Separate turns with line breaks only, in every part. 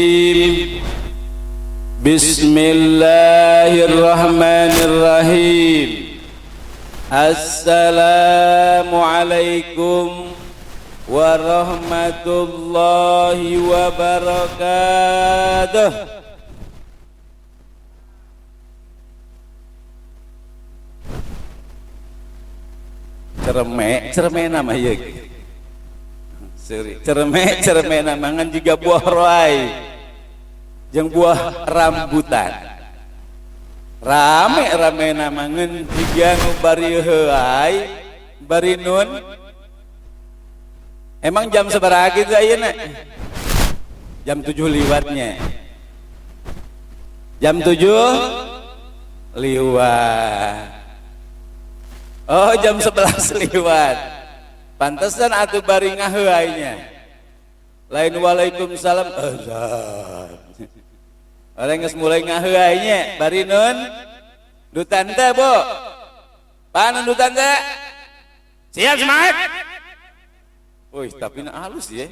Rajim. Bismillahirrahmanirrahim. Assalamualaikum warahmatullahi wabarakatuh. Cereme, cereme nama ya. Cereme, cereme nama ngan juga buah roai, jeung buah rambutan. Rame rame nama ngan juga nu bari heuai, bari nun. Emang jam sabaraha kitu ayeuna? Jam 7 liwatnya. Jam 7 liwat. Oh, jam 11 liwat. Pantesan atuh bari ngaheuainya. Lain waalaikumsalam azan. Orang geus mulai ngaheuainya, bari nun dutan teh, Bu. Pan dutan teh. Siap semangat. Wih, tapi na halus ya.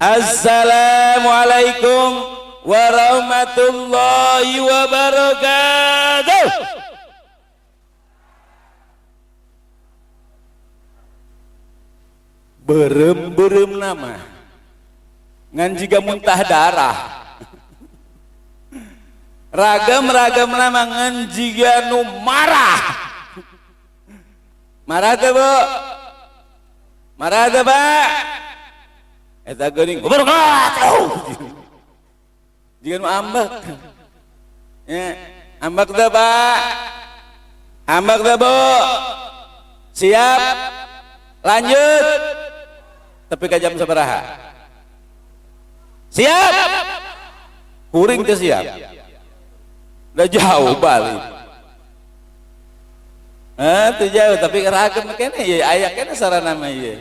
Assalamualaikum warahmatullahi wabarakatuh. Berem-berem nama ngan jiga muntah darah. Ragam-ragam nama ngan jiga nu marah. Marah teh, Bu? Marah teh, Pak? Eta geuning wabarakatuh. Jiga nu ambek. Ya, ambek teh, Pak? Ambek teh, Bu? Siap? Lanjut. Tapi ke jam sabaraha? Siap? Kuring teh siap. Udah jauh balik. Tuh jauh tapi ragam kene ya aya kene sarana mah ieu.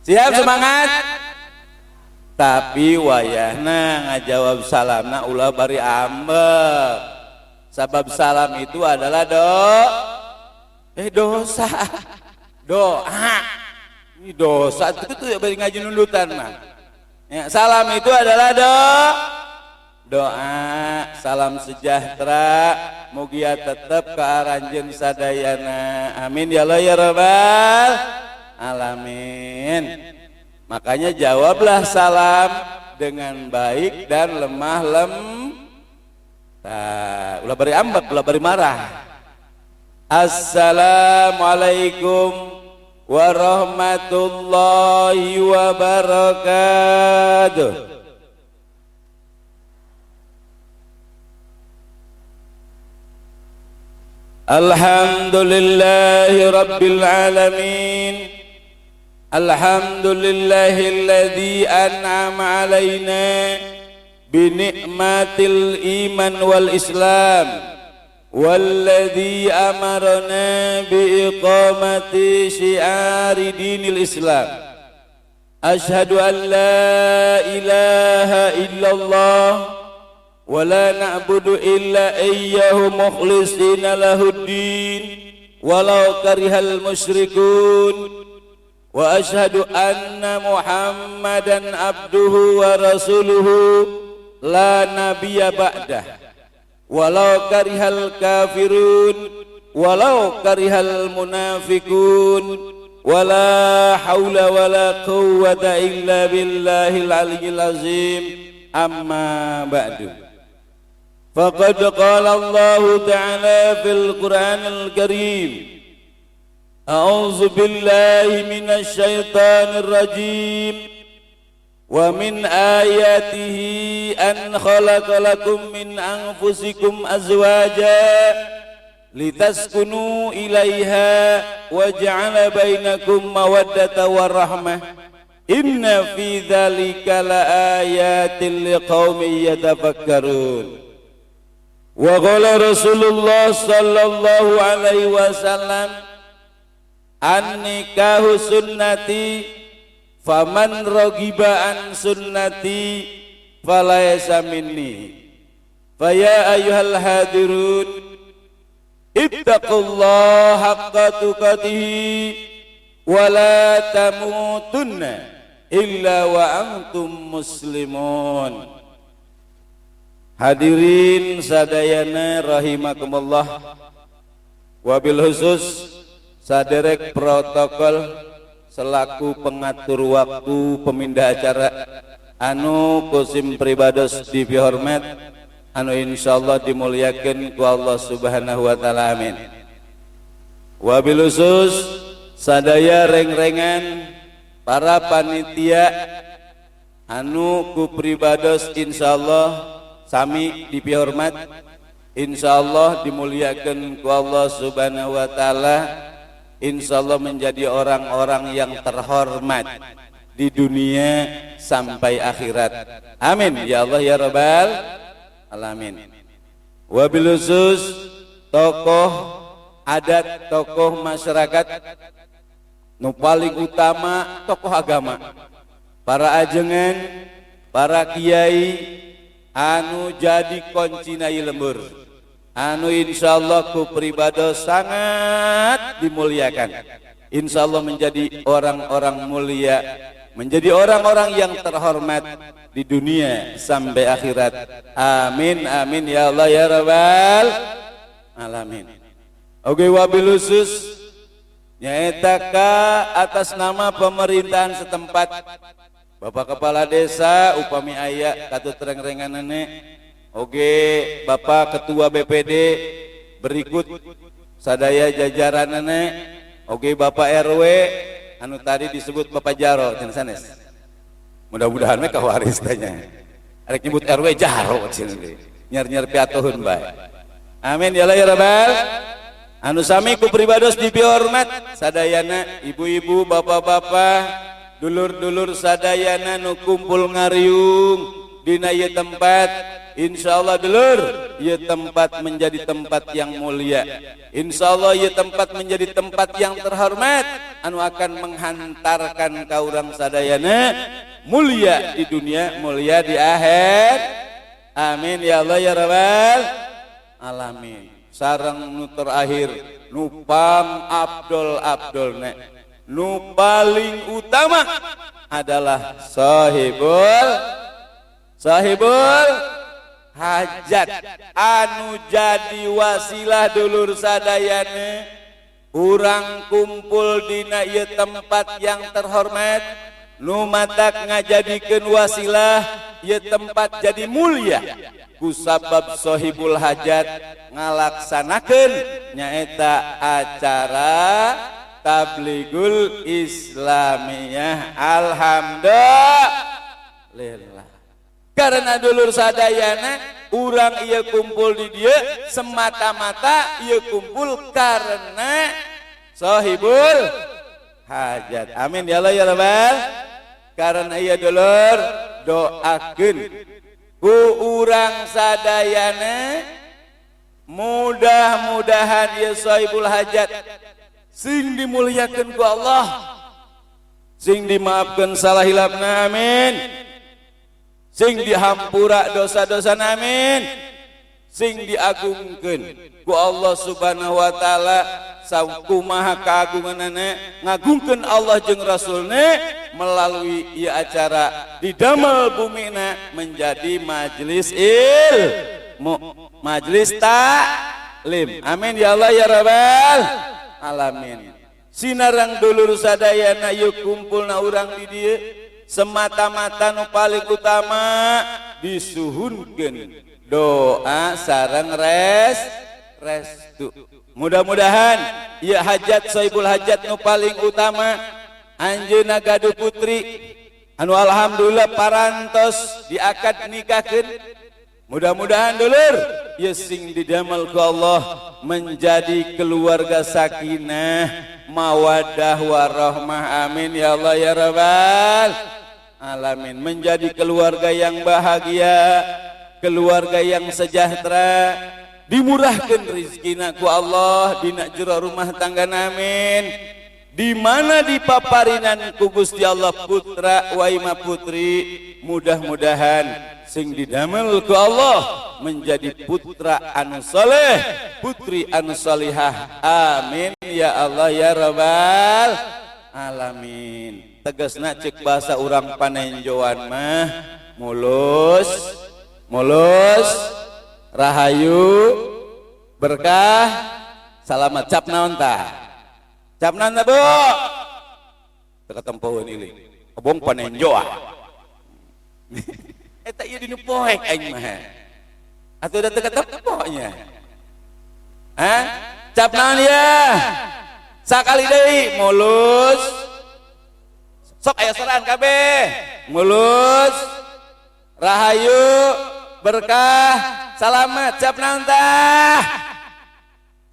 Siap semangat? Tapi wayahna ngajawab salamna ulah bari ambek. Sabab salam itu adalah dosa. Doa. Ini dosa itu tuh bari ngaji nundutan mah. Ya, salam itu adalah doa, salam sejahtera, mugia tetep ka aranjeun sadayana. Amin ya Allah ya rabbal alamin. Makanya jawablah salam dengan baik dan lemah Nah, ulah bari ambek, ulah bari marah. Assalamualaikum warahmatullahi wabarakatuh. Alhamdulillahi rabbil alamin. Alhamdulillahilladzi an'ama alaina bi ni'matil iman wal islam. Walladzi amarna bi iqamati syiari dinil Islam. Asyhadu an la ilaha illallah wa la na'budu illa iyyahu mukhlishina lahuddin walau karihal musyrikun. Wa asyhadu anna Muhammadan abduhu wa rasuluhu la nabiyya ba'dah. Walau karihal kafirun walau karihal munafikun wala haula wala quwwata illa billahil aliyyil azim. Amma ba'du. Faqad qala Allahu ta'ala fil Qur'anil Karim. A'udzu billahi minasy syaithanir rajim. Wa min ayatihi an khalaqa lakum min anfusikum azwaja litaskunu ilaiha wa ja'ala bainakum mawaddata warahmah. Inna fi dzalika laayatin liqaumin yatafakkarun. Wa qala Rasulullah sallallahu alaihi wasallam, an-nikahu sunnati faman ragiba an sunnati falaysa minni. Faya ayyuhal hadirun ittaqullaha haqqa tuqatih wa la tamutunna illa wa antum muslimun. Hadirin sadayana rahimakumullah, wabil khusus saderek protokol selaku pengatur waktu pemindah acara anu ku sim pribados dipihormat, anu insyaallah dimuliakan ku Allah Subhanahu wa taala, amin. Wabil khusus sadaya reng-rengan para panitia anu ku pribados insyaallah sami dipihormat, insyaallah dimuliakan ku Allah Subhanahu wa taala, insyaallah menjadi orang-orang yang terhormat di dunia sampai akhirat, amin ya Allah ya rabbal alamin. Wabil khusus tokoh adat, tokoh masyarakat, nu paling utama tokoh agama, para ajengan, para kiai anu jadi kuncina lembur, anu insyaallah ku pribados sangat dimuliakan, insyaallah menjadi orang-orang mulia, menjadi orang-orang yang terhormat di dunia sampai akhirat, amin amin ya Allah ya rabbal alamin. Oke, wabil khusus nyaeta ka atas nama pemerintahan setempat, Bapak Kepala Desa upami aya katut reng-renganane, oke Bapak Ketua BPD berikut sadaya jajaranane, oke Bapak RW anu tadi disebut Bapak Jaro cenah sanes, mudah-mudahan we kawaris tanya arek nyebut RW Jaro cenah nyer-nyer piatuhun bae, amin ya Allah ya rabbal. Anu sami ku pribados dipihormat sadayana, ibu-ibu, bapak-bapak, dulur-dulur sadayana nu kumpul ngariung dina ieu tempat. Insyaallah dulur, ieu tempat menjadi tempat yang mulia, insyaallah ieu tempat menjadi tempat yang terhormat anu akan menghantarkan ka urang sadayana mulia di dunia, mulia di akhir, amin ya Allah ya rabbal alamin. Sareng nu terakhir, nu pang abdol abdolna, nu paling utama adalah sahibul hajat anu jadi wasilah dulur sadayana urang kumpul dina ieu tempat yang terhormat, nu matak ngajadikeun wasilah ieu tempat jadi mulia kusabab sahibul hajat ngalaksanakeun nyaeta acara Tabligul Islamiyah. Alhamdulillah, karena dulur sadayana urang ieu kumpul di dieu semata-mata ieu kumpul karena sahibul hajat, amin ya Allah ya rabbal. Karena ieu dulur, doakeun ku urang sadayana, mudah-mudahan ieu sahibul hajat sing dimuliakan ku Allah, sing dimaafkan salah hilapna, amin, sing dihampura dosa-dosa, amin, sing diagungkeun ku Allah Subhanahu wa taala sakumaha kagunganana ngagungkeun Allah jeung Rasulna melalui ieu acara didamel bumina menjadi majelis ilmu, majelis taklim, amin ya Allah ya rabbal alamin. Sinareng dulur sadayana, ieu kumpulna urang di dieu semata-mata nu paling utama disuhunkeun doa sareng restu. Mudah-mudahan ieu hajat sahibul hajat nu paling utama, anjeunna gaduh putri anu alhamdulillah parantos diakad nikahkeun, mudah-mudahan dulur ieu sing didamel ku Allah menjadi keluarga sakinah mawaddah warahmah, amin ya Allah ya rabbal alamin, menjadi keluarga yang bahagia, keluarga yang sejahtera, dimurahkan rizkina ku Allah dina jero rumah tangga, amin. Di mana dipaparinan ku Gusti Allah putra waima putri, mudah-mudahan sing didamel ku Allah menjadi putra anu soleh, putri anu solihah, amin ya Allah ya rabbal alamin. Tegasna cek bahasa urang Panenjoan mah mulus, mulus, rahayu, berkah, salamat. Cap naon tah? Cap naon tah, Bu? Teu katempoheun iling. Kebong Panenjoan. Eta ieu dinu poek aing mah. Atuh da teu katempohnya. Hah? Cap naon ya? Sakali deui, mulus. Sok aya soraan kabeh. Mulus, rahayu, berkah, salamat. Cap naon tah?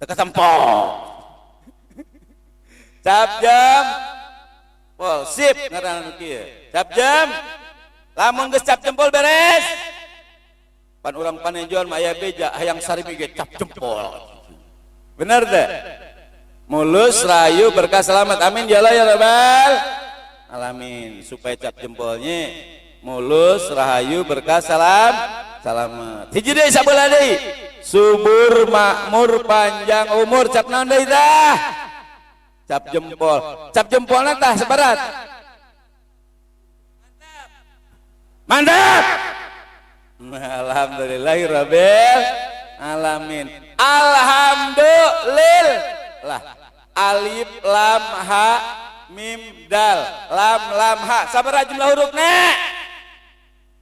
Teu katempo. Cap jempol, sip ngaranna nu kieu. Cap jam. Lamun geus cap jempol beres. Pan urang Panenjoan mah aya beja hayang sarimi ge cap jempol. Bener teh? Mulus, rahayu, berkah, selamat. Amin ya Allah ya Rabbal alamin. Supaya cap jempolnya mulus, rahayu, berkah, salam, selamat. Hiji deui, sabelah deui. Subur, makmur, panjang umur. Cap naon deui tah? Cap jempol. Cap jempolna tah seberat. Mantap. Alhamdulillahirabbil alamin. Alhamdulillah. Alif lam ha mim dal lam lam ha. Sabaraha jumlah hurufna?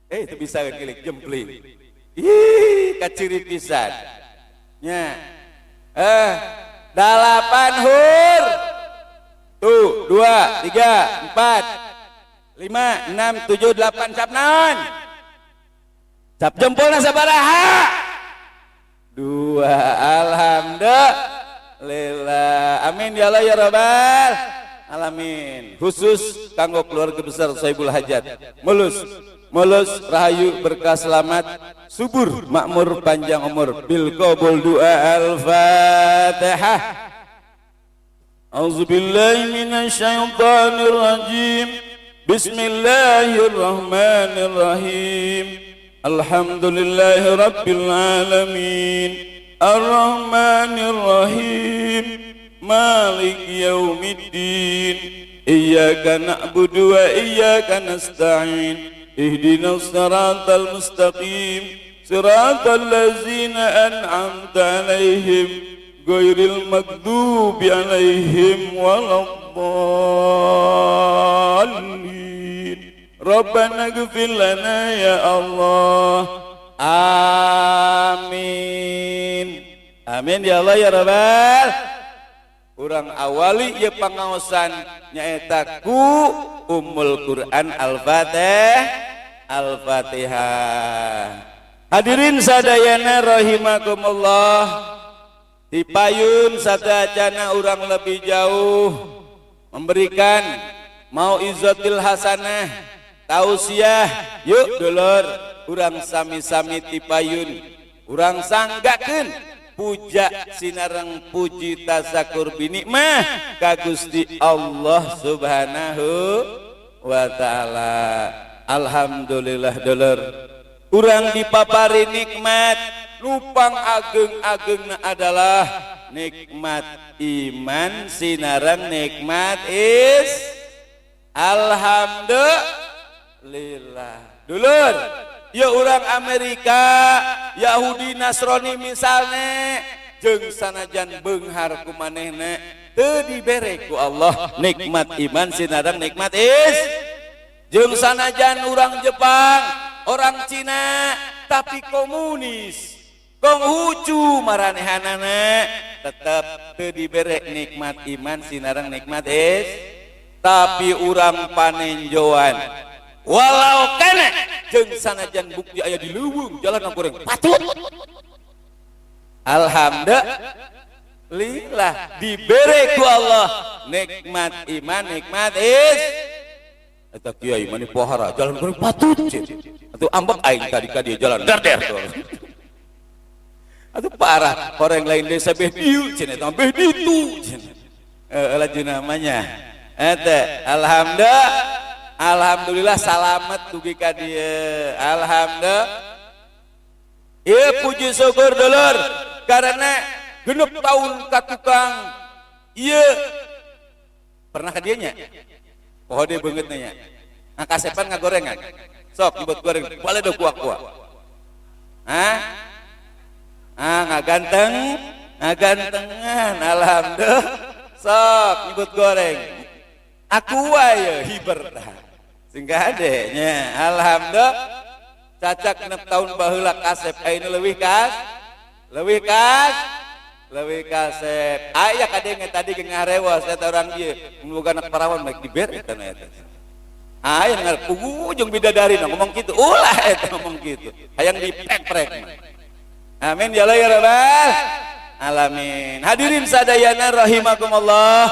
Eh, itu bisa kilik jempling. Ih, kaciri pisan. Nya. Eh, dalapan hur. Tuh, 2, 3, 4, 5, 6, 7, 8. Cap naon? Cap jempolna sabaraha? 2. Alhamdulillah. Amin ya Allah ya Rabbal alamin. Khusus kanggo keluarga besar Sohibul Hajat. Mulus, mulus, rahayu, berkah, selamat, subur, makmur, panjang umur. Bil qabul doa, Al-Fatihah. A'udzubillahi minasyaitonir rajim. Bismillahirrahmanirrahim. Alhamdulillahi rabbil alamin. Ar-Rahmanir Rahim. Maliki yaumiddin. Iyyaka na'budu wa iyyaka nasta'in. Ihdinas siratal mustaqim. Siratal ladzina an'amta 'alaihim ghairil maghdubi 'alaihim waladdallin. Rabbana ighfir lana ya Allah. Amin. Amin ya Allah ya Rabbal. Urang awali ieu pangaosan nyaeta ku Ummul Quran Al-Fatihah. Al-Fatihah. Hadirin sadayana rahimakumullah. Dipayun sadayana urang lebih jauh memberikan mau'izatil hasanah, tausiah. Yuk dulur, urang sami-sami tipayun, urang sanggakeun puja sinareng puji tasakur binikmah ka Gusti Allah Subhanahu wa taala. Alhamdulillah dulur, urang dipapari nikmat lupang ageng-agengna adalah nikmat iman sinareng nikmat is. Alhamdulillah dulur, ya orang Amerika, Yahudi, Nasrani misalnya, jeung sanajan beunghar ku manehna teu dibere ku Allah nikmat iman sinareng nikmat is. Jeung sanajan orang Jepang, orang Cina, tapi komunis, Konghucu maranehanana, tetep teu dibere nikmat iman sinareng nikmat is. Tapi urang Panenjoan, walau kana jeung sanajan bukti aya di leuweung jalan goreng patut, alhamdulillah dibere ku Allah nikmat iman, nikmat is. Eta kiai mani pohara jalan goreng patut. Atuh ambek aing tadi ka dia jalan derder. Atuh parah, orang lain desa beh dieu cenah, eta beh ditu cenah. Eh, laju namanya. Eta alhamdulillah, alhamdulillah salamet dugi ka dieu. Alhamdulillah. Ieu puji syukur dulur karena genep tahun ka tukang ieu pernah ka dieu nya? Poho deui beungeutna nya. Ngakasepan ngagorengan. Sok dibuat goreng, boleh do kuah-kuah. Hah? Ah, ngaganteng, ngagantengan, alhamdulillah. Sok nyebut goreng. Aku wae hiber dah. Sehingga adenya, alhamdulillah. Cacak 6 tahun baheula kasep, ayeuna leuwih kas, leuwih kas, leuwih kasep. Aya kadenge tadi ge ngarewas eta urang ieu, boga anak parawan baik dibere eta na eta. Aya ngar ujung bidadari ngomong gitu, ulah eta ngomong gitu. Hayang diprek-prek mah. Amin ya Allah ya Rabbal alamin. Hadirin sadayana rahimakumullah.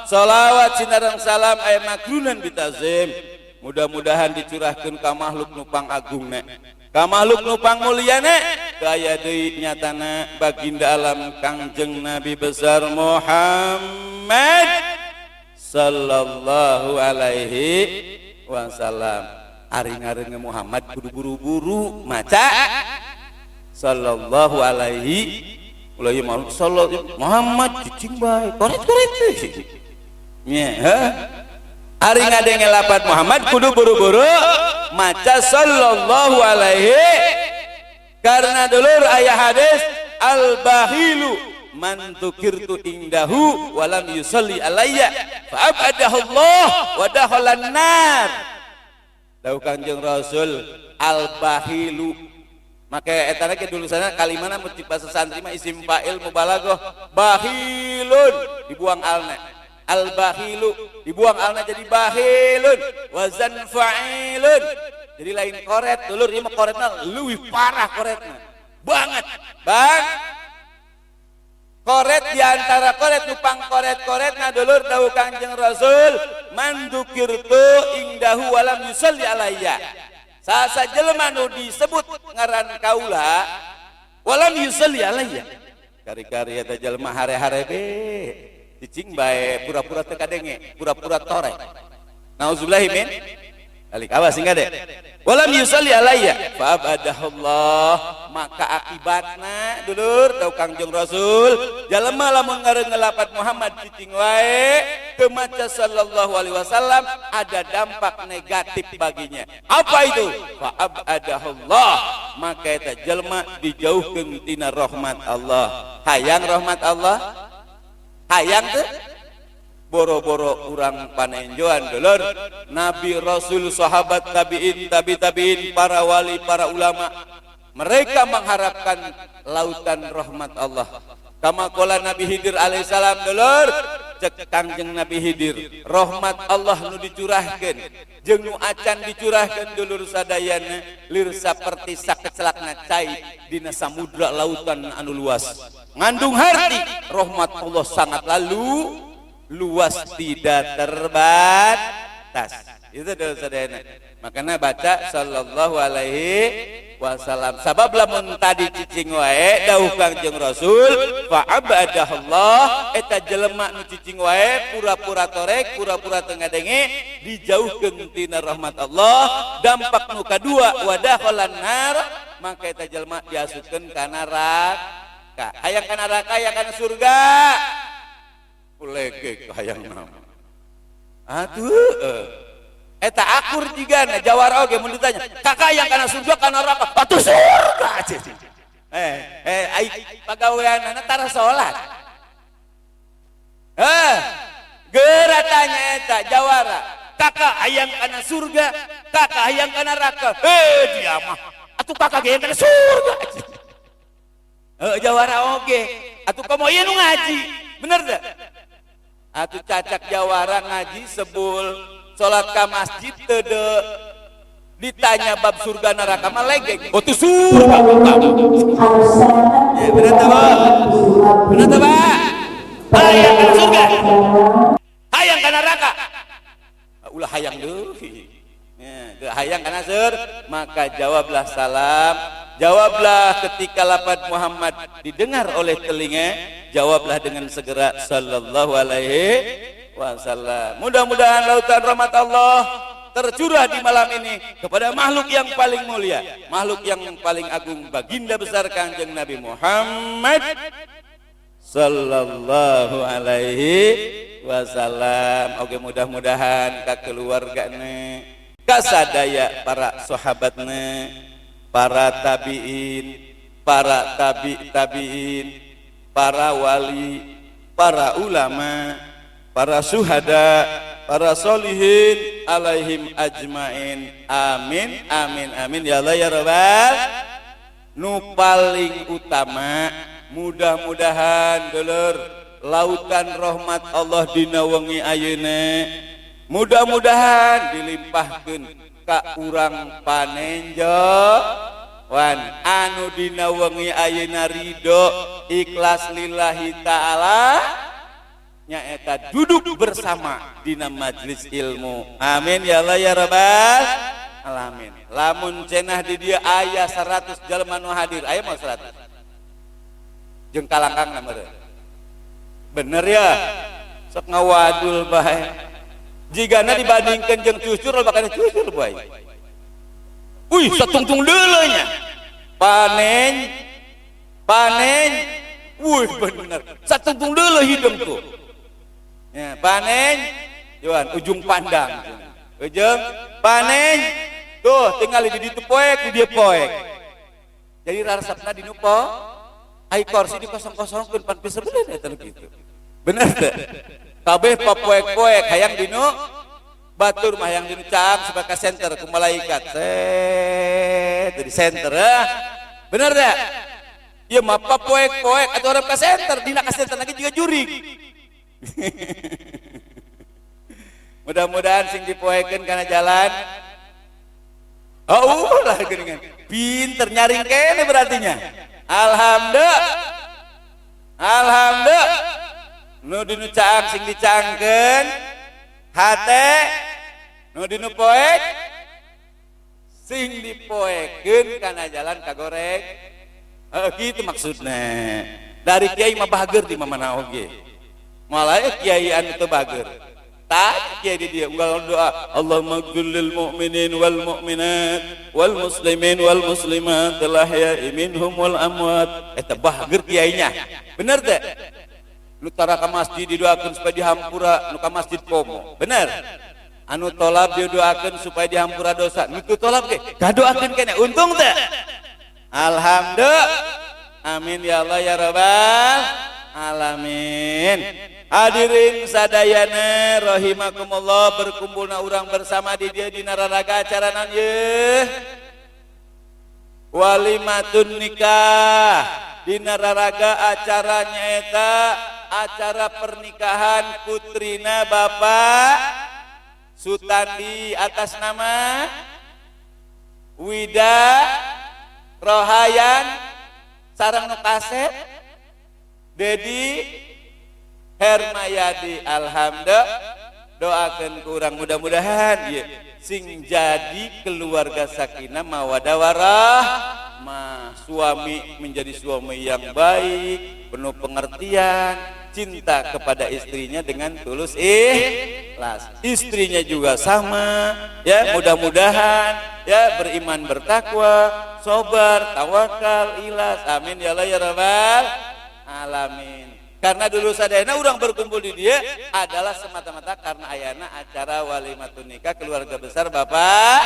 Salawat sinareng salam aya makrunan bitazim. Mudah-mudahan dicurahkeun ka makhluk nu pang agungna. Ka makhluk nu pang mulyana. Aya deui nyatana baginda alam Kangjeng Nabi besar Muhammad sallallahu alaihi wasallam. Ari ngareunge Muhammad kudu buru-buru maca sallallahu alaihi, ulah ieu mah sallallahu Muhammad cicing bae koret-koret nya, heuh. Ari ngadenge lapat Muhammad kudu buru-buru maca sallallahu alaihi, karena dulur aya hadis al bahilu man dzukirtu indahu walam yusalli alayya fa abadahu Allah wa dakhalan nar. Dawuh Kangjeng Rasul, al bahilu, maka eta ge dulu sana kalimana mun bahasa santri mah isim fa'il mubalaghah, bakhilun dibuang alna, al bakhilu dibuang alna jadi bakhilun, wazan fa'ilun, jadi lain koret dulur. Ieu mah koretna leuwih parah, koretna banget bang koret diantara koret nupang koret-koret. Nah dulur, dawuh Kanjeng Rasul, man dzukirtu indahu walam yusalli alayya, sasa jelema nu disebut ngaran kaula walam yusalli alayya, kari-kari eta jelema hare-hare be cicing bae, pura-pura teu kadenge, pura-pura torek, nauzubillahi min alik. Awas sehingga deh, walam yusalli alayya fa abadahullah, maka akibatna dulur, dawuh Kangjeng Rasul, jalema lamun ngareun ngelapat Muhammad cicing wae teu maca sallallahu alaihi wasallam, ada dampak negatif baginya. Apa itu? Fa abadahullah, maka eta jelema dijauhkeun tina rahmat Allah. Hayang rahmat Allah? Hayang teu? Boro-boro urang panenjoan dulur, nabi, rasul, sahabat, tabiin, tabi tabiin, para wali, para ulama, mereka mengharapkan lautan rahmat Allah. Kama qala Nabi Khidir alaihissalam dulur, cek Kangjeng Nabi Khidir, rahmat Allah nu dicurahkeun jeung nu acan dicurahkeun dulur sadayana lir saperti sakecelakna cai dina samudra lautan anu luas. Ngandung harti rahmat Allah sangat lalu luas, tidak terbatas itu dulur sadayana. Makanya baca sallallahu alaihi wasallam, sabab lamun tadi cicing wae, dawuh Kangjeng Rasul, fa abadahullah, eta jelema nu cicing wae, pura-pura torek, pura-pura teu ngadenge, dijauhkeun tina rahmat Allah. Dampak nu kadua, wa dakhalan nar, maka eta jelema diasupkeun ka neraka. Hayang ka neraka, hayang kana surga? Ulegek hayang nama atuh eta akur jigana jawara oge mun ditanya, kakak yang kana surga kana neraka? Atuh surga. Eh eh ai pagaweanana tara salat. Eh, geura tanya eta jawara, kakak hayang kana surga, kakak hayang kana neraka? Eh, dia mah atuh kakak hayang kana surga. Eh, jawara oge atuh, komo ieu nu ngaji, bener teu? Atuh cacak jawara ngaji sebul, salat ka masjid teu, ditanya bab surga neraka mah legek. Oh, tuh surga ya, bener teu, Pak? Bener teu, Pak? Hayang kana surga, hayang kana neraka? Ulah hayang deui ya, hayang kana sur, maka jawablah salam, jawablah ketika lafaz Muhammad didengar oleh telinga, jawablah dengan segera sallallahu alaihi wasallam. Mudah-mudahan lautan rahmat Allah tercurah di malam ini kepada makhluk yang paling mulia, makhluk yang paling agung, baginda besar Kanjeng Nabi Muhammad sallallahu alaihi. wasallam. Oke, mudah-mudahan ka keluargane, kasadaya para sahabatne, para tabiin, para tabi tabiin, para wali, para ulama, para suhada, para solihin, alaihim ajmain. Amin amin amin ya Allah ya Rabbal. Nu paling utama, mudah-mudahan dulur, lautan rahmat Allah dina wengi ayeuna mudah-mudahan dilimpahkeun ka urang panenjoan anu dina wengi ayeuna ridho ikhlas lillahi ta'ala, nyaeta duduk bersama dina majlis ilmu. Amin ya Allah ya Rabbal alamin. Lamun cenah di dieu aya 100 jalma nu hadir, aya mau 100 jeung kalangkang meureun. Bener ya, sok ngawadul bae, jigana dibandingkan jeung cucur, bakal cucur bae. Wih, satungtung deuleu nya panen panen. Wih, bener, satungtung deuleu hidung tuh ya, panen Joan ujung pandang, ujung panen tuh, tinggal di ditu poek, di dieu poek, jadi raresepna di nu po ai kursi di kosong-kosongkeun pan pisebeuleuh eta kitu. Bener teu? Kabeh papoek-poek hayang dinu batur mah hayang dinu caang supaya ka center ku malaikat set di center, ah. Bener teu? Ieu mah papoek-poek atuh orang ka center, dina ka center lagi juga jurig. Mudah-mudahan sing dipoekeun kana jalan. Oh, lah geuningan. Pinter nyaring kene berartinya. Alhamdulillah. Alhamdulillah. Nu dinu caang sing dicangkeun, hate nu dinu poek sing dipoekeun kana jalan kagoreng. Heuh, kitu maksudna. Dari kiai mah bager di mana oge. Malah kiai anu teu bager. Tak kiai di dia unggal doa, Allahumma gfir lil mu'minin wal mu'minat wal muslimin wal muslimat al ahya'i minhum wal amwat. Eta bager kiainya. Bener teh? Nu tara ka masjid didoakeun supaya dihampura, nu ka masjid komo. Bener? Anu tolab didoakeun supaya dihampura dosa. Nu teu tolab ge kadoakeun kene. Untung teh? Alhamdulillah. Amin ya Allah ya Rabbal alamin. Hadirin sadayana rahimakumullah, berkumpulna urang bersama di dieu dina raraga acara naon ye? Walimatun nikah, dina raraga acara nyaeta acara pernikahan putrina Bapak Sutandi atas nama Wida Rohayan sareng nu kasep Dedi Hermayadi. Alhamdulillah, doakan kurang mudah-mudahan ya sing jadi keluarga sakinah mawadah warahmah, suami menjadi suami yang baik, penuh pengertian, cinta kepada istrinya dengan tulus ikhlas, istrinya juga sama ya, mudah-mudahan ya beriman, bertakwa, sobar, tawakal, ikhlas. Amin ya Allah ya Rabbal alamin. Karena dulu sadayana orang berkumpul di dia adalah semata-mata karena ayana acara walimatun nikah keluarga besar Bapak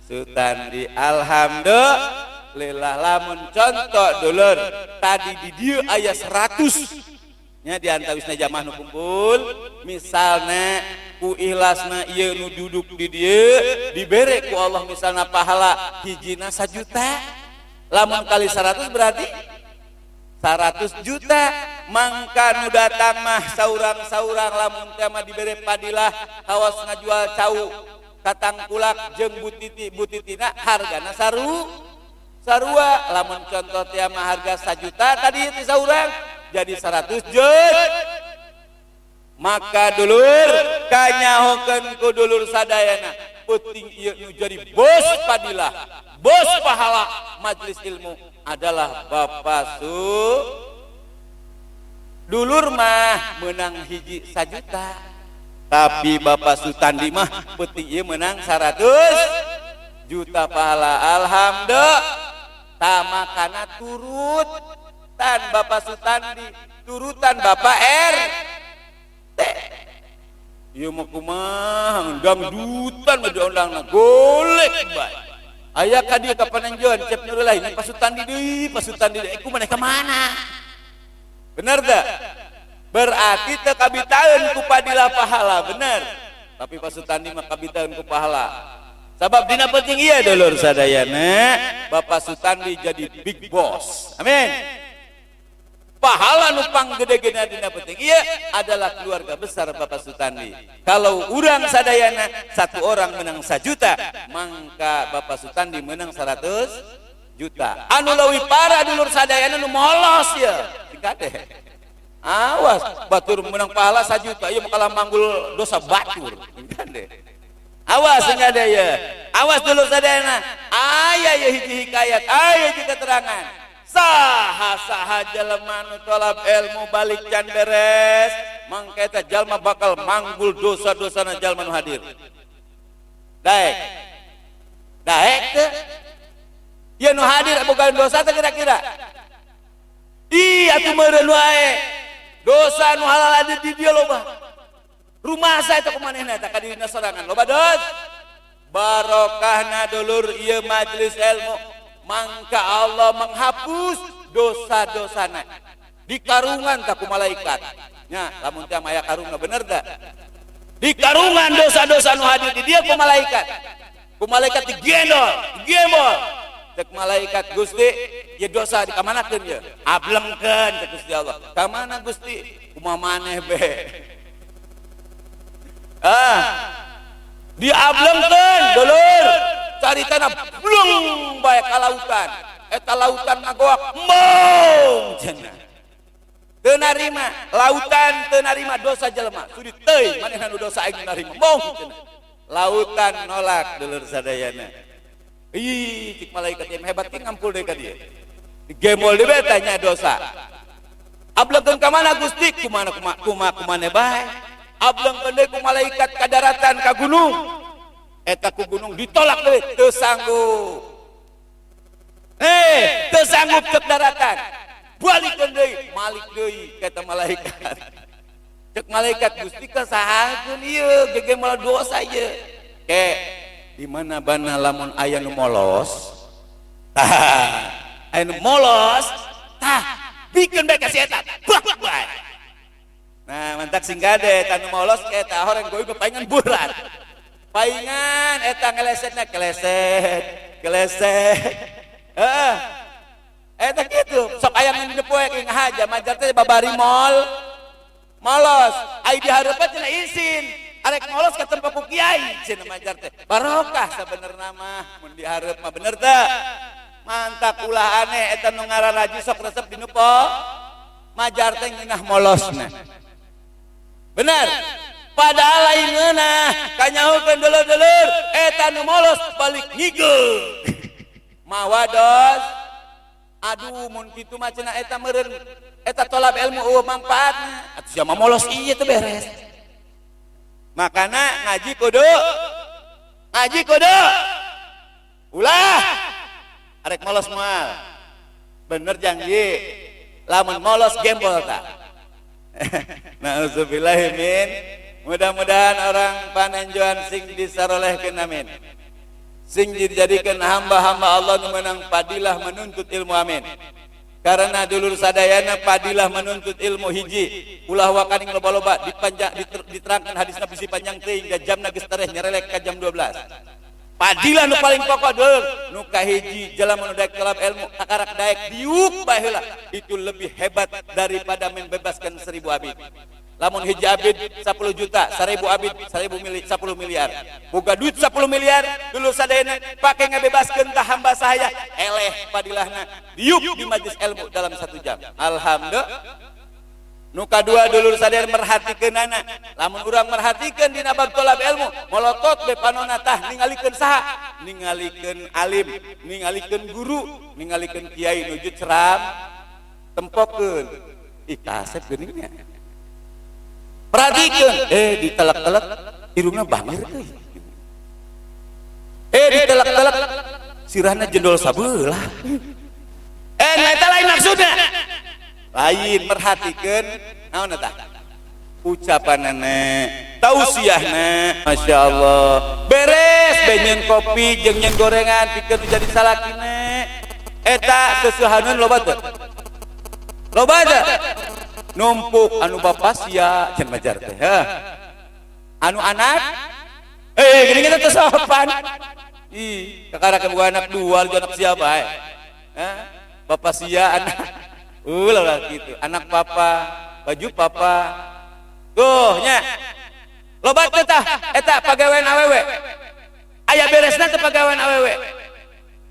Sutandi. Alhamdulillah. Lamun contoh dulur tadi di dia aya 100 nya di antawisna jamaah nu kumpul, misalnya ku ikhlasna ieu nu duduk di dieu dibere ku Allah misalnya pahala hijina 1 juta, lamun kali 100 berarti 100 juta. Mangka nu datang mah saurang-saurang lamun teh mah dibere padilah kawas ngajual cau katangkulak jeung butiti, butitina hargana saru sarua. Lamun contoh teh mah harga 1 juta tadi itu saurang jadi 100 juta. Maka dulur, kanyahokeun ku dulur sadayana, penting ieu nu jadi bos padilah, bos pahala majelis ilmu adalah Bapak Su. Dulur mah menang hiji 1 juta, tapi Bapak Sutandi mah penting ieu menang 100 juta pahala. Alhamdulillah. Tamakana turut tan Bapak Sutandi, turutan Bapak R T. Ieu mah kumaha, dangdutan mah diundangna, golek bae. Aya ka dieu ka panenjoan cep nyuruh lain pasutan di deui, pasutan di deui. Ku maneh ka mana? Bener teu? Berarti teu kabitaeun ku padilah pahala, bener. Tapi Pak Sutandi mah kabitaeun ku pahala. Sabab dina penting iya, dulur sadayana, Bapak Sutandi jadi big boss. Amin. Pahala nu panggede-gede dina penting iya adalah keluarga besar Bapak Sutandi. Kalau urang sadayana satu orang menang 1 juta, maka Bapak Sutandi menang 100 juta. Anu leuwih parah, dulur sadayana, nu molos ya. Dikade. Awas, batur menang pahala 1 juta, ieu mah kalah manggul dosa batur. Dikade. Awas enggak ada ya. Awas, dulur sadayana. Aya ya hiji hikayat, aya hiji keterangan. Saha saha jelema nu tolab ilmu balik can beres, mangka eta jalma bakal manggul dosa-dosana jalma nu hadir. Daek. Daek teu? Ya, nu hadir boga dosa teh kira-kira? Ih, atuh meureun wae. Dosa nu halal ada di dia loba. Rumasa eta kumanehna eta ka dirina sorangan loba dos. Barokahna, dulur, ieu majelis ilmu, mangka Allah menghapus dosa-dosana. Di karungan tak ku malaikat. Nya, lamun teh aya karungna, bener teh? Di karungan dosa-dosa nu hadir di dia ku malaikat. Ku malaikat digendol, digembol. Cek malaikat, "Gusti, ya dosa dikamanakeun ya?" "Ablengkeun," cek Gusti Allah. "Ka mana, Gusti?" "Kumaha maneh be." Ah, diablengkeun, dulur. Caritana blung bae ka lautan. Eta lautan ngagoak, embung cenah. Teu narima, lautan teu narima dosa jelema. Sudi teuing manehna nu dosa, aing narima. Embung cenah. Lautan nolak, dulur sadayana. Ih, cik malaikat yang hebat ki ngampul deui ka dieu. Digembol deui tanya dosa. "Ablengkeun ka mana, Gusti?" "Kumana kuma kuma kumane bae." Ablengkeun deui ku malaikat ka daratan, ka gunung. Eta ku gunung ditolak deui, teu sanggup. Eh, teu sanggup cek daratan. Balikeun deui, malik deui kata malaikat. Cek malaikat, "Gusti, ka sahakeun ieu gegembol dosa ieu?" Ke di mana bana lamun aya nu molos? Tah, aya nu molos, tah bikeun bae ka si eta. Bak bae. Nah, mantak sing gade tanu molos eta horeng goy paingan berat. Paingan eta ngelesetna keleset, keleset. Heeh. Eta kitu, sok aya ngan di poe ngahaja majar teh babari molos. Ai dihareupeun cenah isin. Arek molos ka tempat ku kiai cenah majar teh. Barokah sabenerna mah mun dihareup mah, bener teu? Mantak ulah aneh eta nu ngararaji sok resep dinu po majar teh ngeunah molosna. Bener. Padahal lain ngeunah, kanyahokeun, dulur-dulur, eta nu molos balik ngigeug. Mawa dos. Aduh, mun kitu mah cenah eta meureun eta tolab ilmu eueuh mangfaatna. Atuh sia mah molos ieu teh beres. Makana ngaji kudu, ngaji kudu ulah arek molos moal. Bener janji. Lamun molos gembol tak. Nauzubillahi min. Mudah-mudahan orang panenjoan sing disarolehkeun, amin. Sing dijadikan hamba-hamba Allah nu menang padilah menuntut ilmu, amin. Karena, dulur sadayana, padilah menuntut ilmu hiji ulah wakaning loba-loba dipanjang diterangkan hadisna bisi panjang teuing hingga jamna geus tereh nyerelek ka jam 12. Padilah nu paling pokok, dulur, nu kahiji, jelema nu daek tolab ilmu kakarak daek diuk bae heula, itu lebih hebat daripada membebaskan 1.000 abid. Lamun hiji abid 10 juta, 1.000 abid 1.000 mili, 10 miliar. Boga duit 10 miliar, dulur sadayana, pake ngabebaskeun tah hamba sahaya, eleh padilahna diuk di majlis ilmu dalam satu jam. Alhamdulillah. Nu kadua, dulur sadayana, merhatikeunana. Lamun urang merhatikeun dina bab tolab ilmu, molotot be panona tah ningalikeun saha? Ningalikeun alim, ningalikeun guru, ningalikeun kiai nuju ceram, tempokeun. Ih, kasep geuning nya. Perhatikan, eh ditelak-telak irungna bangir euy. Eh, ditelak-telak sirahna jendol sabelah. Eh, nah eta lain maksudnya. Lain merhatikeun naon eta? Ucapanana, tausiahna, Masya Allah. Beres benyen kopi jeung nyen gorengan pikeun nu jadi salakina. Eta seseuhaneun loba teu? Loba teu? Numpuk anu bapa sia can majar teh. Heh. Anu anak gini kita teu sopan. Ih, kakara boga anak dua, lu anak siapa eh? Hah? Bapak sia anak. Ulah lah gitu. Anak papa, baju papa. Tuh nya. Loba teh tah eta pagawean awewe. Aya beresna teh pagawean awewe.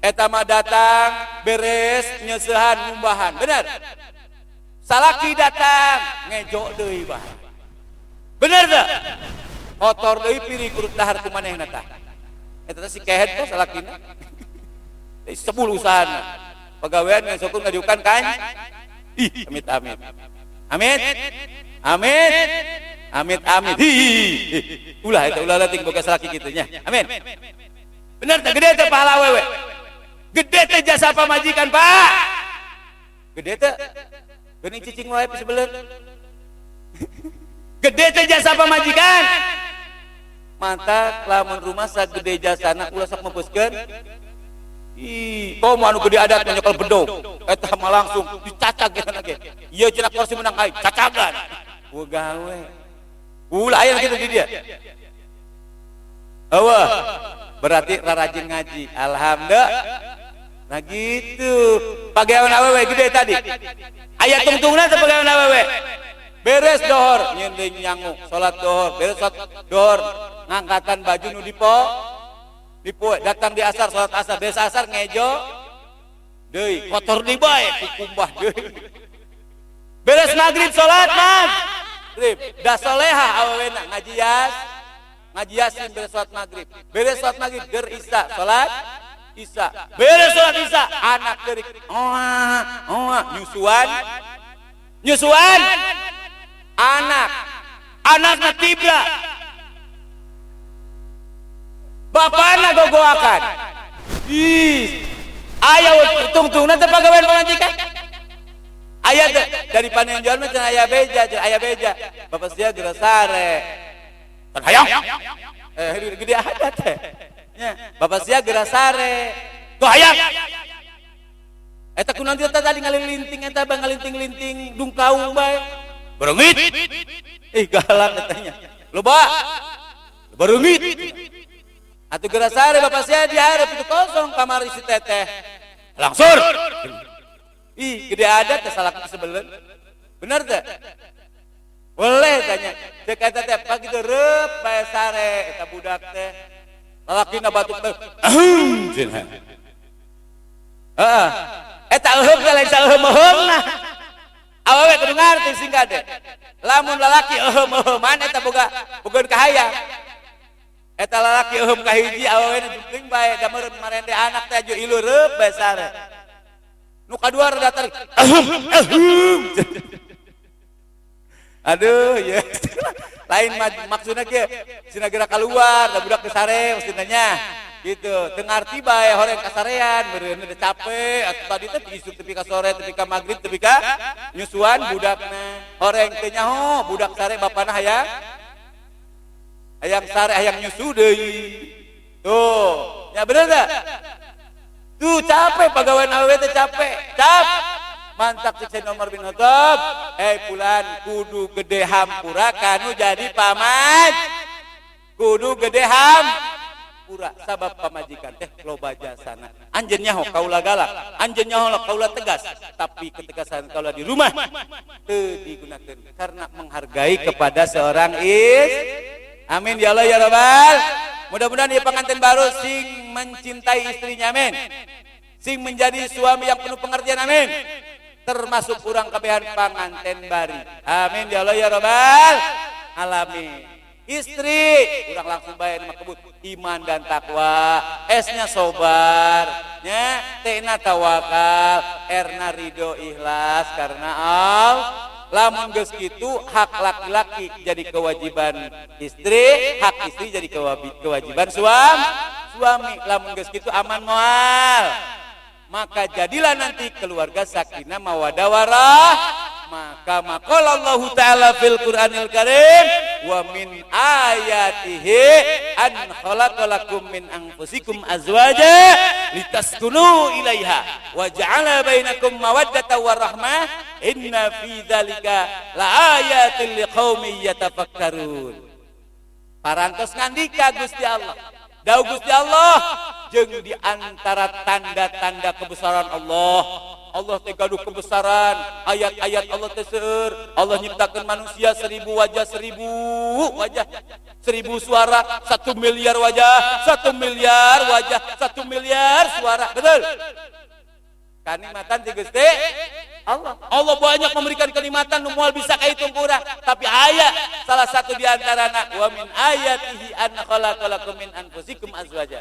Eta mah datang beres nyeusehan ngumbahan. Bener? Salaki datang ngejo deui bah. Bener teh? Kotor deui piring urut dahar ku manehna tah. Eta teh si kehed teh salakina. 10 usahana. Pagawean ngesokeun ngadiukan kan? Ih, amit amit. Amit. Amit. Amit amit. Hi. Ulah eta ulah leutik boga salaki kitu nya. Amin. Bener teh gede teh pahala awewe. Gede teh jasa pamajikan, Pak. Gede teh. Geuning cicing wae sebeuleun. Gede teh jasa pamajikan. Mantap lamun rumah sagede jasana ulah sok meupeuskeun. Ih, komo anu gede adat nyekel bedog. Eta mah langsung dicacag eta ge. Ieu cenah kursi menang aing, cacagan. Gua gawe. Ulah aya kitu di dia. Eueuh. Berarti rarajin ngaji. Alhamdulillah. Nah gitu. Pagawean awewe gede tadi. Aya tungtungna teh pagawean awewe. Beres dohor nyieun deui nyangu, salat dohor, beres salat dohor ngangkatan baju nu dipo dipoe, datang di asar salat asar, beres asar ngejo deui, kotor deui bae kukumbah deui. Beres maghrib salat maghrib, da soleha awewena ngaji yas, ngaji yasin beres salat maghrib. Beres salat maghrib ger isya, salat isya. Beres salat isya anak keurik oa oa nyusuan. Nyusuan anak, anakna tibra. Bapana gogoakan. Ih, aya tungtungna teh pagawean pamajikan. Aya teh dari panenjuan mah cenah aya beja, cenah aya beja. Bapak sia geura sare. Kan hayang. Gede adat teh. Nya, bapak sia geura sare. Tuh hayang. Eta kunaon teh tadi ngalilinting eta bang ngalinting-linting dungkaung bae. Bereungit. Ih galak katanya. Loba. Bereungit. Atuh geura sare bapak sia di hareup itu kosong kamar isi teteh. Langsur. Ih, gede adat teh salah sebelen. Bener teh? Boleh tanya. Cek eta teh pagi teh reup bae sare eta budak teh. Lalakina batuk teh. Ahem cenah. Heeh. Eta euheum teh lain saeuheum-euheumna. Awewe kudu ngarti sing kade. Lamun lalaki euheum-euheuman eta boga boga kahayang. Eta lalaki euheum kahiji awewe jupling bae da meureun marende anak teh aju ilu reup bae sare. Nu kadua rada tarik. Ahem ahem. Aduh, ya. Lain maksudna kieu, cenah geura kaluar, da budak teh sare maksudna nya. Gitu, teu ngarti bae horeng kasarean, meureun udah capek, atuh tadi teh isuk tepi ka sore, tepi ka magrib, tepi ka nyusuan budakna. Horeng teu nyaho, budak sare bapana hayang hayang sare hayang nyusu deui. Tuh, ya bener teu? Tuh capek pagawean awewe teh capek. Cap. Mantap cek Sayyidina Umar bin Khattab. Pulan kudu gede hampura kanu jadi paman. Kudu gede hampura sabab pamajikan teh loba jasana. Anjeun nyaho kaula galak, anjeun nyaho kaula tegas, tapi ketegasan kaula di rumah teu digunakeun karena menghargai kepada seorang istri. Amin ya Allah ya Rabbal. Mudah-mudahan dia pengantin baru sing mencintai istrinya, amin. Sing menjadi suami yang penuh pengertian, amin. Termasuk kurang kabehan panganten bari. Amin ya Allah ya Rabbal alamin. Istri kurang langsung bayar mah kebut iman dan takwa, S-nya sobar, nya T-na tawakal, R-na ridho ikhlas karena Allah. Lamun geus kitu hak laki-laki jadi kewajiban istri, hak istri jadi kewajiban suami. Lamun geus kitu aman moal. Maka jadilah nanti keluarga sakinah mawadah warahmah. Maka maqala Allah Ta'ala fil Qur'anil Karim, wa min ayatihi an khalaqalakum min anfusikum azwaja litaskunu ilaiha wa ja'ala bainakum mawaddatan warahmah, inna fi dzalika laayatin liqaumin yatafakkarun. Parantos ngandika Gusti Allah, dawuh Gusti Allah, jeung di antara tanda-tanda kebesaran Allah. Allah teh gaduh kebesaran, ayat-ayat Allah teh seueur. Allah nyiptakeun manusia 1.000 wajah, 1.000 wajah, 1.000 suara, 1 miliar wajah, 1 miliar wajah, 1 miliar suara, betul? Kanikmatan ti Gusti Allah. Allah banyak memberikan kenikmatan nu moal bisa kahitung ku urang, tapi aya salah satu di antarana, wa min ayatihi an khalaqalakum min anfusikum azwaja.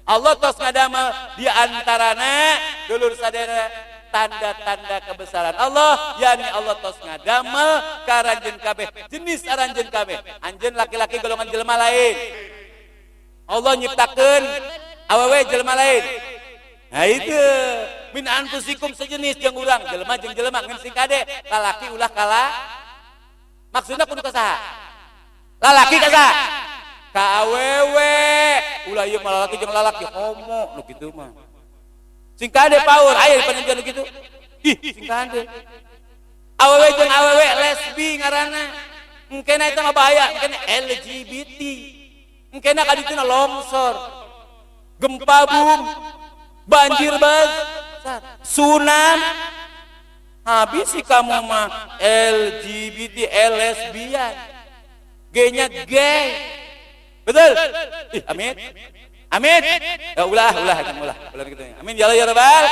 Allah tos ngadamel di antarana, dulur sadaya, tanda-tanda kebesaran Allah, yakni Allah tos ngadamel ka aranjeun kabeh, jenis aranjeun kabeh. Anjeun laki-laki golongan jelema lain, Allah nyiptakeun awewe jelema lain. Nah, itu min anfusikum, sejenis jeung urang, jelema jeung jelema. Ngan sing kade, lalaki ulah kala, maksudna kudu ka saha? Lalaki ka saha? Ka awewe. Ulah ieu mah lalaki jeung lalaki, homo nu kitu mah. Sing kade, paur aya di panenjuan kitu. Ih, sing kade. Awewe jeung awewe, lesbi ngaranna. Engkena eta mah bahaya, engkena LGBT. Engkena ka dituna longsor, gempa bumi, banjir besar, tsunami. Habis sih kamu mah LGBT, lesbian. G-nya gay. Betul? Ih, amin. Amin. Ya ulah, ulah, ulah, ulah gitu. Amin ya Allah ya Rabbal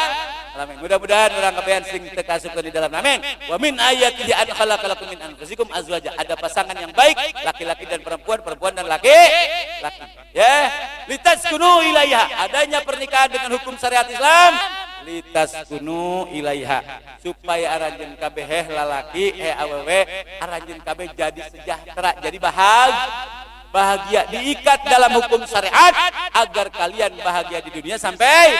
alamin. Mudah-mudahan urang kabehan sing teu kaasupkeun di dalam. Amin. Wa min ayatihi an khalaqalakum min anfusikum azwaja. Ada pasangan yang baik, laki-laki dan perempuan, perempuan dan laki, laki. Ya, litaskunu ilaiha. Adanya pernikahan dengan hukum syariat Islam, litaskunu ilaiha, supaya aranjeun kabeh, heh lalaki, heh awewe, aranjeun kabeh jadi sejahtera, jadi bahagia, bahagia, diikat dalam hukum syariat agar kalian bahagia di dunia sampai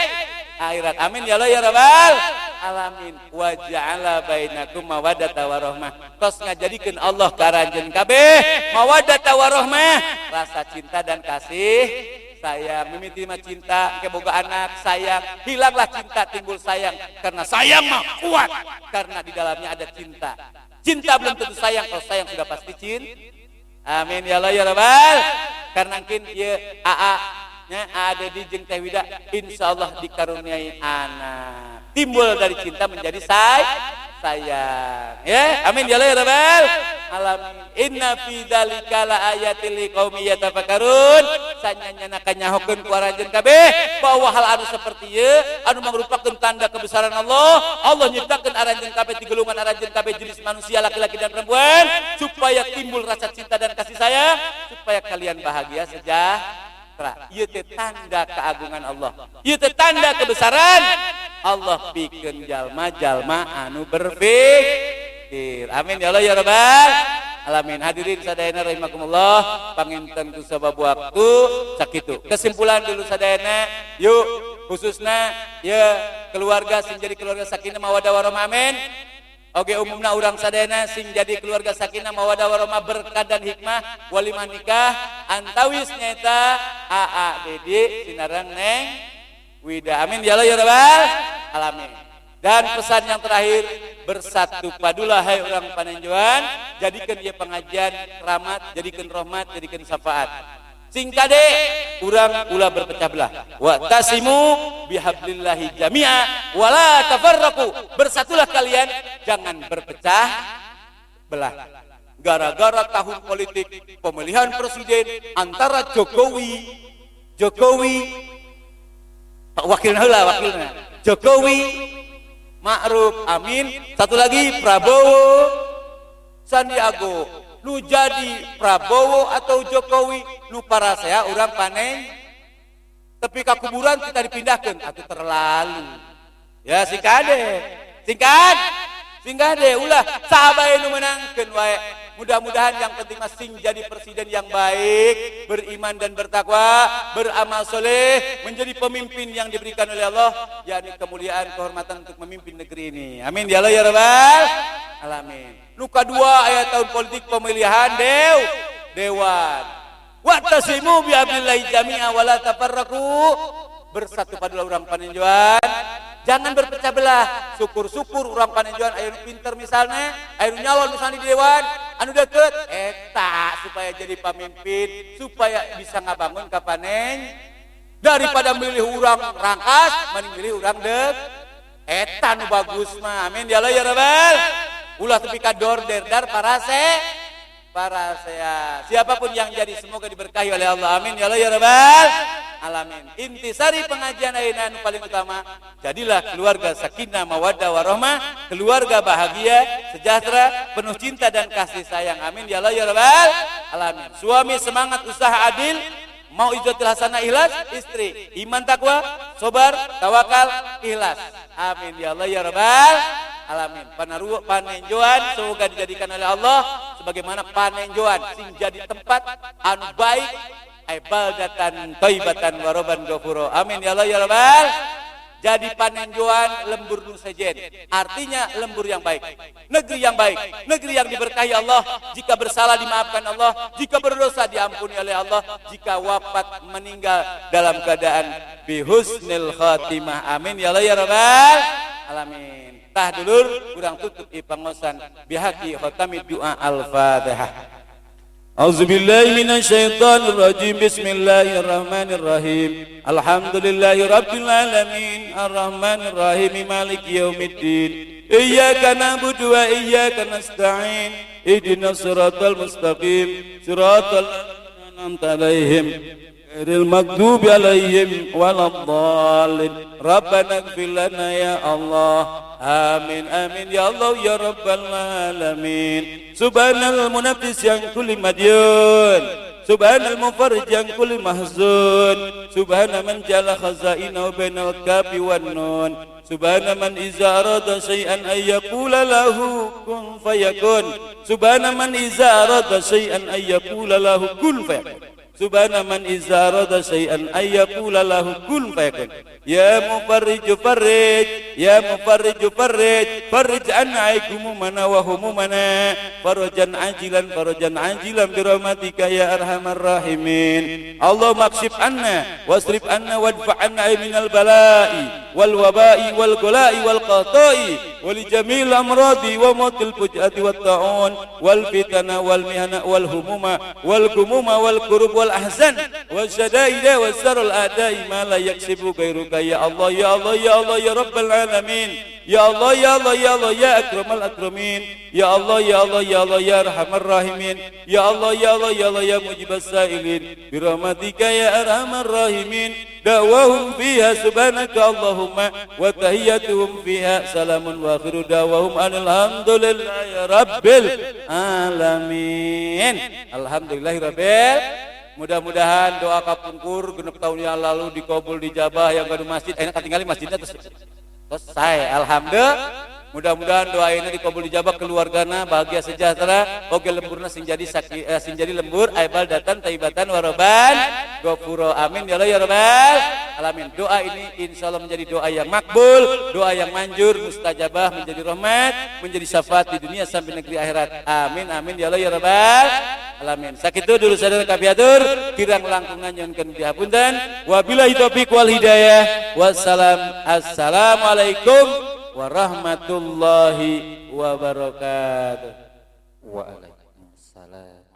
akhirat. Amin ya Allah ya Rabbal alamin. Wa ja'ala bainakum mawaddata warahmah. Tos ngajadikeun Allah ka aranjeun kabeh mawaddata warahmah, rasa cinta dan kasih sayang. Mimiti mah cinta, ke boga anak sayang, hilanglah cinta, timbul sayang, karena sayang mah kuat karena di dalamnya ada cinta. Cinta belum tentu sayang, kalau sayang sudah pasti cinta. Amin ya Allah ya Rabbal. Karena mungkin ya AA nya ada di jeung Teh Wida insyaallah dikaruniai anak. Timbul dari cinta menjadi sayang. Ya, amin ya Allah ya Rabbal alamin. Inna fi dzalika la ayatil liqaumin yatafakkarun. Sanyanyana kanyahokeun ku aranjeun kabeh bahwa hal anu seperti ieu anu mangrupakeun tanda kebesaran Allah. Allah nyiptakeun aranjeun kabeh ti golongan aranjeun kabeh jenis manusia, laki-laki dan perempuan, supaya timbul rasa cinta dan kasih sayang, supaya kalian bahagia sejahtera. Ieu teh tanda keagungan Allah. Ieu teh tanda kebesaran Allah pikeun jalma-jalma anu berpikir. Amin ya Allah ya Rabbal alamin. Hadirin sadayana rahimakumullah, panginten ku sabab waktu sakitu. Kesimpulan dulu sadayana, yuk, khususnya ya keluarga sing jadi keluarga sakinah mawadah warahmah, amin. Oke, umumna urang sadayana sing jadi keluarga sakinah mawadah warahmah, berkah dan hikmah, walimah nikah antawis nyaeta AA Dedi sinareng Neng Wida. Amin ya Allah ya Rabbal alamin. Dan pesan yang terakhir, bersatu padulah hai urang Panenjoan, jadikan ia pengajian rahmat, jadikan rahmat, jadikan syafaat. Sing kade, urang ulah berpecah belah. Wa'tasimu bihablillahi jami'a wala tafarraqu. Bersatulah kalian, jangan berpecah belah. Gara-gara tahun politik pemilihan presiden antara Jokowi, Jokowi Pak wakilna heula, wakilna Jokowi Ma'ruf Amin, satu lagi Prabowo Sandiago. Nu jadi Prabowo atau Jokowi, nu parasea urang panen, tapi ke kuburan kita dipindahkan atau terlalu ya. Singkade, singkat, singkade, ulah saha bae nu menangkeun wae. Mudah-mudahan yang penting masing jadi presiden yang baik, beriman dan bertakwa, beramal soleh, menjadi pemimpin yang diberikan oleh Allah, yakni kemuliaan, kehormatan untuk memimpin negeri ini. Amin ya Allah ya Rabbal. Alamin. Nu kadua aya tahun politik pemilihan dewan. Wa'tasimu bihablillahi jami'a wala tafarraqu. Bersatu padulah urang Panenjoan, jangan berpecah belah. Syukur-syukur urang Panenjoan aya nu pinter, misalnya aya nu nyalon misalnya di dewan anu deket eta, supaya jadi pemimpin, supaya bisa ngabangun ka Panen. Daripada milih urang rangkas, mending milih urang dek eta nu bagus mah. Amin ya Allah ya Rabbal. Ulah tepi ka dor der dar parasea. Siapapun yang jadi, semoga diberkahi oleh Allah. Amin ya Allah ya Rabbal Alamin. Intisari pengajian ayeuna anu paling utama, jadilah keluarga sakinah mawaddah warahmah, keluarga bahagia, sejahtera, penuh cinta dan kasih sayang. Amin ya Allah ya Rabbal Alamin. Suami semangat usaha adil, mau izatil hasanah ikhlas, istri iman, takwa, sabar, tawakal, ikhlas. Amin ya Allah ya Rabbal Alamin. Panaruh Panenjoan semoga dijadikan oleh Allah sebagaimana Panenjoan sing jadi tempat anu baik, ay baldatan thayyibatan wa rabban ghafura. Amin ya Allah ya Rabbal. Jadi Panenjoan lembur nu sejen, artinya lembur yang baik, negeri yang baik, negeri yang diberkahi Allah. Jika bersalah dimaafkan Allah, jika berdosa diampuni oleh Allah, jika wafat meninggal dalam keadaan bihusnil khatimah. Amin ya Allah ya Rabbal Alamin. Tah dulur, kurang tutup ipangosan bihaqi khatami doa, al-Fatihah. أعوذ بالله من الشيطان الرجيم. بسم الله الرحمن الرحيم. الحمد لله رب العالمين الرحمن الرحيم مالك يوم الدين. إياك نعبد وإياك نستعين. اهدنا الصراط المستقيم، صراط الذين أنعمت عليهم غير المغضوب عليهم ولا الضالين. ربنا اغفر لنا يا الله. آمين آمين يا الله يا رب العالمين. سبحان المنفس عن كل مديون، سبحان المفرج عن كل محزون، سبحان من جعل خزائنه بين الكاف والنون، سبحان من إذا أراد شيئا أن يقول له كن فيكون، سبحان من إذا أراد شيئا أن يقول له كن فيكون، سبحان من إذا أراد شيئا أن يقول له كن فيكون. يا مفرج فرج، يا مفرج فرج، فرج عنا همومنا وهمومنا فرجا عاجلا، فرجا عاجلا برحمتك يا أرحم الراحمين. اللهم اكشف عنا واصرف عنا وادفع عنا من البلاء والوباء والغلاء والقضاء ولجميع الأمراض وموت الفجأة والطاعون والفتن والمهن والهموم والغموم والكرب والأحزان والشدائد وشر الأعداء ما لا يكشف غيرك. يا الله يا الله يا الله يا رب العالمين. يا الله يا الله يا الله يا أكرم الأكرمين. يا الله يا الله يا الله يا أرحم الراحمين. يا الله يا الله يا الله يا مجيب السائلين برحمتك يا أرحم الراحمين. دعواهم فيها سبحانك اللهم وتحيتهم فيها سلام وآخر دعواهم أن الحمد لله رب العالمين. الحمد لله رب. Mudah-mudahan doa kapungkur 6 tahun yang lalu dikabul, dijabah. Yang gaduh masjid enak ketinggalan masjidnya terus selesai, alhamdulillah. Mudah-mudahan doa ini dikabul, dijabah, keluargana bahagia sejahtera, oge lemburna sing jadi sing jadi lembur ay baldatan thayyibatan warabban ghafura. Amin ya Allah ya Rabbal Alamin. Doa ini insya Allah menjadi doa yang makbul, doa yang manjur, mustajabah, menjadi rahmat, menjadi syafaat di dunia sampai negeri akhirat. Amin amin ya Allah ya Rabbal Alamin. Sakitu dulu sadaya kapihatur, kirang langkungna nyuhunkeun dihapunten. Wabillahi taufik wal hidayah. Wassalam. Assalamualaikum warahmatullahi wabarakatuh.
Waalaikumsalam.